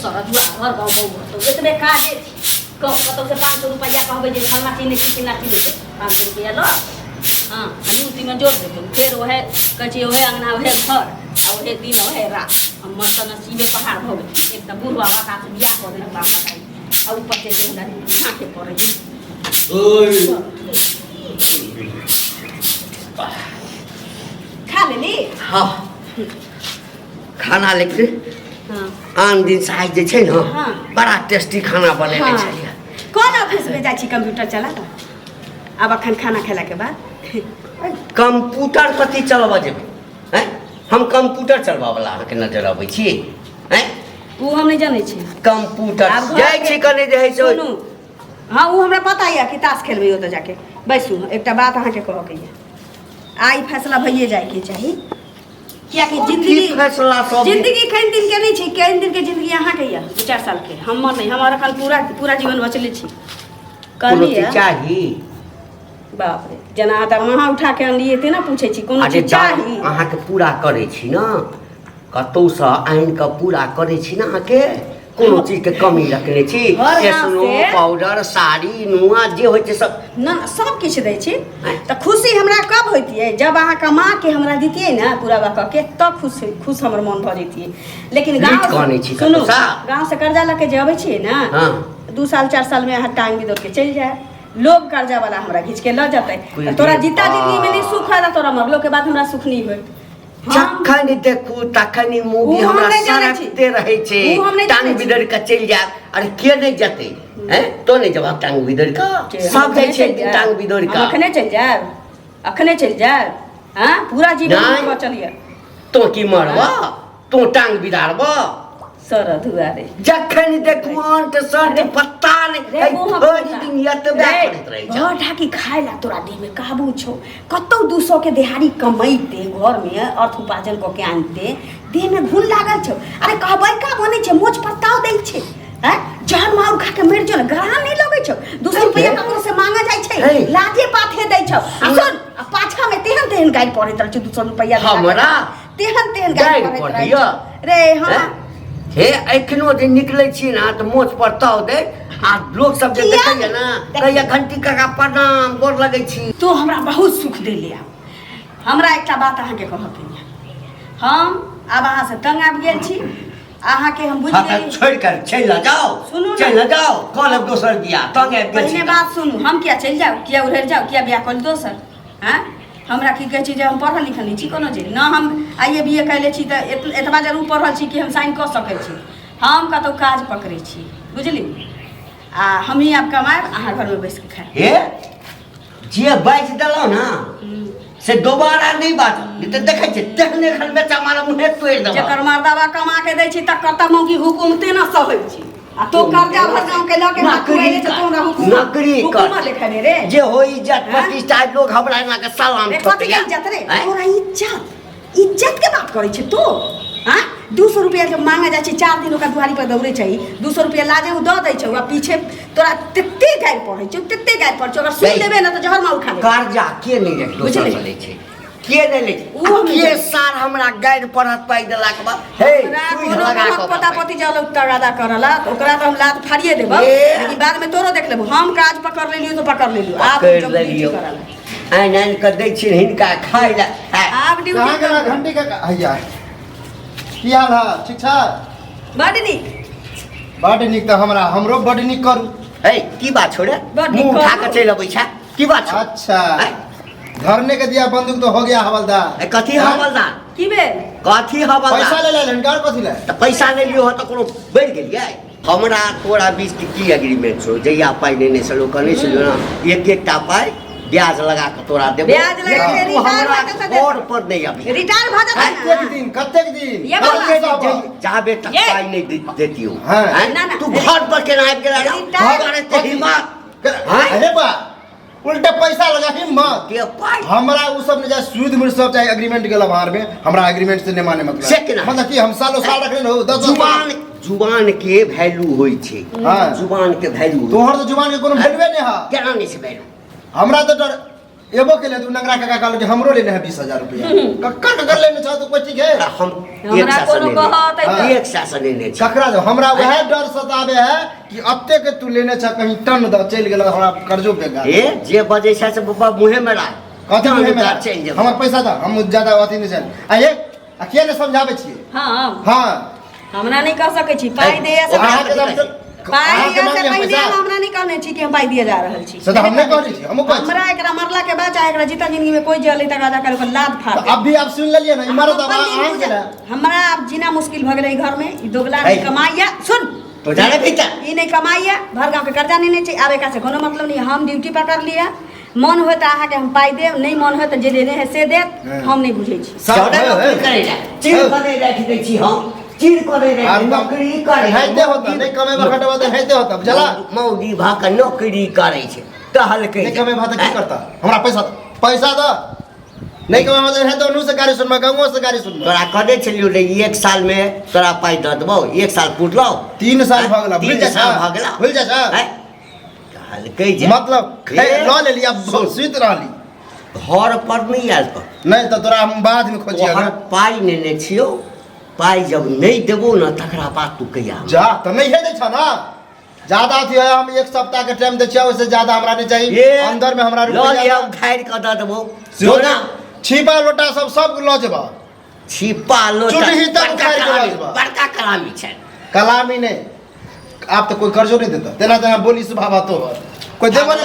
सरजुआ घर गाँव गाँव भरतौ एतबे काजे छी। कतौ से 500 रुपैआ कहबै जे फल्लाँ चीज नहि छी चिल्लाँ चीज नहि छै, 500 रुपैआ लऽ हँ आ नून तीमन जोड़ देतौ। फेर ओहे कहै छै ओहे अङ्गना ओहे घर आ ओहे दिन ओहे रात। हमर तऽ नसीबे पहाड़ भऽ गेल। एक तऽ बूढ़ बाबा साथ बियाह कऽ देलक बाप मतारी आ ऊपर से हमरा झाँके पड़ै। खा लेली? हाँ खाना लेकिन हाँ आन दिन से आइ जे छै ने हाँ। बड़ा टेस्टी खाना बनेने हाँ। छलियै। कोन ऑफिस में जाइ छी कंप्यूटर चला कऽ? आब अखन खाना खेला के बाद कंप्यूटर कथी चलबऽ जेबै? हैं, हम कंप्यूटर चलबऽ वाला अहाँके नजर अबै छी? हैं, ओ हम नहि जानै छी। कंप्यूटर आब घर जाइ छी कने जे हइ से सुनू, हाँ ओ हमरा पता यऽ कि ताश खेलबै ओतऽ जाके। बैसू, एकटा बात अहाँके कहऽके यऽ। आइ फैसला भइए जाइके चाही, कियाकि की जिंदगी फैसला सब जिंदगी कनि दिन के नहि छै। कनि दिन के जिंदगी अहाँके यऽ, 2-4 साल के, हमर नहि। हमर अखन पूरा पूरा जीवन बचले छी। कोनो कहलियै चीज चाही? बाप रे, जेना अहाँ दरमाहा उठा के अनलियै तेना पूछै छी कोनो अरे चीज चाही? अहाँके पूरा करै छी ने, कतहुसँ आनि कऽ पूरा करै छी ने। अहाँके कोनो चीजके कमी रखने छी? हर गाँव स्नो से- पाउडर साड़ी नुआ जे होइ छै सब न न, सब किछु दै छी। तऽ खुशी हमरा कब होइतियै? जब अहाँ कमा के हमरा दितियै ने पूरा बा कऽ के, तब खुश खुश हमर मन भऽ जैतियै। लेकिन लूटि गाँव कऽ आनै छी सुनू, कतौसँ? गाँव से कर्जा लऽ के जे अबै छियै ने, हाँ। 2 साल 4 साल में अहाँ टांग बिदोर के चलि जायब, लोग कर्जा वाला हमरा घींच के लऽ जेतै। कोई तऽ तोरा रे जीता जिंदगी में नहीं बा। सुख है, तोरा मरलो के बाद हमरा सुख नहीं होत। हम जखन देखू तखन ई मूवी उ हम हमरा नहि जानै छी। सरकते रहै छै। उ हम नहि टांग जानै छी। बिदरि कऽ चलि जायब। अरे के नहि जेतै? हैं, तो नहि जबाब टांग बिदरि कऽ? हम सब जाइ अखने छै चलि एक दिन जायब। टांग बिदरि हम कऽ। अखने चलि जायब, अखने चलि जायब। हाँ पूरा जीवन नहि। हमर बचल यऽ। तो की मरब? तो टांग बिदारब? सर दुआरे जखन देखू अंट संट पत्ता नहि रे एहि मुँह भरि पोता। दिन एतबे रे, करैत रहै छै। घर ढाकी खाय ला तोरा देह में काबू छौ? कतौ 200 के देहाड़ी कमैते घर में अर्थ उपार्जन कऽ के आनते, देह में घुन लागल छौ। अरे कहबै का बनै छै, मोच पत्ताओ दै छै। हैं, जहर मार खा के मरि जो ने, गराम नहीं लगै छौ? 200 रुपया ककरो से मांगा जाइ छै, हे। लाजे पाथे दै छौ। आ सुन, आ पाछा में तेहन तेहन गारि पढ़ैत रहै छौ 200 रुपया देला के हमरा? बाद। तेहन तेहन गारि गारि पढ़ैत रहै पढ़ैया? छौ रे। हाँ। हैं? हे एखनो जे निकलै छी ने तऽ मोछ पर ताव दे आ लोक सब जे किया देखैया नहि? ने कहैया घंटी काका प्रणाम, गोर लगै छी। तो हमरा बहुत सुख देले। आब हमरा एकटा बात अहाँके कहऽके यऽ। हम आब अहाँसँ तंग आबि गेल छी। अहाँके हम बुझि हाँ, तऽ गेली। छोड़ि कऽ चलि न जाओ। सुनू ने। चलि न जाओ, कऽ लेब दोसर बियाह। तंग आबि गेल छी पहिने तऽ। बात सुनू, हम किया चलि जाउ, किया उड़ि जाउ, किया बियाह कऽ ली दोसर? आँय, हमरा की कहै छी जे हम पढ़ल लिखल नहि छी कोनो जे न हम आइ ए बी ए कयले छी तऽ एतबा जरूर पढ़ल छी कि हम साइन कऽ सकै छी। हम कतहु काज पकड़ै छी, बुझली? आ हमही आब कमायब, अहाँ घरमे बैस कऽ खायब। हे जे बाजि देलहुँ ने से दोबारा नहि बाजब, नहि तऽ देखै छियै तेहने एखन बेचा मारब मुँहे तोड़ि देब। जकर मर्दाबा कमा के दै छी तकर तऽ मौगी हुकुम तेना सहै छी, आ तो कर्जा भर गाँव के लऽ के हाथ नौकरी खुएले छै, तो हमरा हुकुम नौकरी कर। हुकुम लेखने रे। जे हो इज्जत हैं? प्रतिष्ठा, लोग हमरा एना के सलाम रे कथी के ठोकैया। इज्जत रे? हैं? तोरा इज्जत इज्जत के बात करै छै तू? हाँ, 200 रुपया जब मांगे जाइ छै, 4 दिन ओकरा दुआरी पर दौड़े छै, 200 रुपया लाजे उ दऽ दै छै। आ पीछे तोरा तेते गारि पढ़ै छै, तेते गारि पढ़ै छै, अगर सुन नहीं। लेबे ना तऽ जहर मार उठा लेबे। कर्जा के नहि लै दोसर बुझली? से लै छै, के नहि लै छै? उ हम आ के नहि। सार हमरा गारि पढ़त पाइ देलाके बाद? हे हमरा सुइ कोनो लगा कोनो कऽ पोता पाइ। पोती जल तगादा करला तऽ ओकरा तऽ हम लात फाड़िए देबौ। ए। लेकिन बाद में तोरो देख लेबो। हम काज पकड़ लेलियो तऽ पकड़ लेलियो। आब पकड़ि जब ड्यूटी लेलियौ। करला आनि आनि कऽ दै छियनि हिनका खाय लए। आब ड्यूटी कहाँ गेला कर। घंटी का हैया, की हाल है? ठीक छै? बड नीक। बड नीक तऽ हमरा हमरो बड नीक करू। हे की बात छौ रे? बड नीक मुँह उठा करू। कऽ चलि अबै छै, की बात छौ? अच्छा आँय? धरने के दिया बंदूक तो हो गया हवलदार। ए, कथी हाँ? हवलदार? की भेल? कथी हवलदार? पैसा ले ले हिनकर कथी ले? तऽ पैसा ले लियो तऽ कोनो बढ़ि गेलियै? हमरा तोरा बीच के की एग्रीमेंट छौ? जहिया पाइ लेने छलौ कहने छलियौ ने एक एकटा पाइ ब्याज लगा कऽ तोरा देबो। ब्याज लगा के लेकिन तू रिटायर हमरा भऽ जेतै तऽ घर पर नहि अबी। रिटायर भऽ जेतै ने। कतेक दिन, कतेक दिन? ये बाबा। कतेक दिन? जाबे तक ये। पाइ नहि देतियौ। हाँ। आँय? ना, ना। तू घर पर केना आबि गेला? रिटायर- घर एते हिम्मत? आँय? अरे बा उल्टा पैसा लगा हिम्मत के पाइ? हमरा उ सब ने जाए सूद मिल सब चाहे एग्रीमेंट गेल बाहर में, हमरा एग्रीमेंट से नहीं माने मतलब। से केना? मतलब कि हम सालों साल रखने रहो 10 10 जुबान जुबान के वैल्यू होइ छै। हाँ। जुबान के वैल्यू। तोहर तो जुबान के कोनो वैल्यूए नहीं है। केना नहीं छै वैल्यू? हमरा तो डर एबो के ले तू नंगरा काका कहलक कि हमरो लेने है 20,000 रुपया। कक्कर कक्कर लेने छह तो कोई ठीक है। आ हम एक हमरा सए से कोनो लेने कहत है हाँ। 100 से लेने छी। ककरा दो हमरा वएह डर सताबे है कि अते के तू लेने छ कहीं टन द चलि गेल हमरा कर्जो बेगा। ए जे बजै छै से बब्बा मुँहे में राख। कथी मुँहे में चलि जेबै। हमर पैसा द, हम ज्यादा अथी नहि चल। आ ये आ किया ने समझाबै छियै? हाँ हाँ हमरा नहीं कह सकै छी पाइ दे से अहाँके दम पाइ अहाँके दिया से मांगलियै पहिले पैसा? हम हमरा नहीं कहने छी कि हम पाइ दिए जा रहल छी। से तऽ हम नहि कहने छी, हमहूँ कहै छी। हमरा एकरा मरला के बाद चाहे एकरा जीता जिंदगी में कोई जले तक अदा करे ओकर लाद फाड़ तऽ अब भी आप सुन लेलियै ने ई मरद अब हम अपन दिन अहाँके बुझा- ने। हमरा आब जीना मुश्किल भऽ गेलै ई घर में, ई दोगला नहीं है। कमाइया, सुन तो जा रे भीतर। ई नहीं कमाइया, भर गाँव के कर्जा नहीं छै, आब एकरा से कोनो मतलब नहीं। हम ड्यूटी पकड़ लिया, मन होय तऽ अहाँके हम पाइ देब, नहीं मन होय तऽ जे लेने है से देत, हँ। हम नहीं बुझै छी। सब चौदह है, नौकरी है। करै लए चीर है। कऽ नहि राखि दै छी हम, चीर कऽ नहि राखि आर नौकरी करै हेते होता नहीं कमेबा खटेबा तऽ हेते होता बुझला। मौगी भऽ कऽ नौकरी करै छै कहलकै नहीं कमेबा तऽ की करता? हमरा पैसा दे, पैसा दे। नहीं कमेबा तऽ हेते ओनू से गाड़ी सुनबा, गाँवो से गाड़ी सुनबा। तोरा कहने छलियौ रे 1 साल में तोरा पाइ दऽ देबौ, 1 साल पुरलौ। 3 साल भऽ गेला, भूलि 3 जाइ साल छह? भऽ गेला। भूलि जाइ छह? हैं? कहलकै जे मतलब हे, लऽ लेली आब सुन। सुति रहली। घर पर नहि आयल कर। नहि तऽ तोरा हम बादमे खोजिए। तोहर पाइ नेने छियौ, पाइ जब नहि देबौ ने तकरा बाद तू कहिया जा तऽ नहि दै छह ना ज्यादा अथी है। हम 1 सप्ताह के टाइम दै छियै, ओहिसे ज्यादा हमरा नहि चाही। अंदर में हमरा लऽ रुपैआ लिअ, उखाड़ि कऽ दऽ देबौ। सेहो ना छिपा लोटा सब सब लऽ जेबह। छिपा लोटा चुटही तक बड़का उखाड़ि कऽ लऽ कलामी, जेबह। बड़का कलामी छै। कलामी नहि, आब तऽ कोई कर्जो नहीं देता। तेना तेना बोली स्वभाव तोहर कोई देबो नहीं।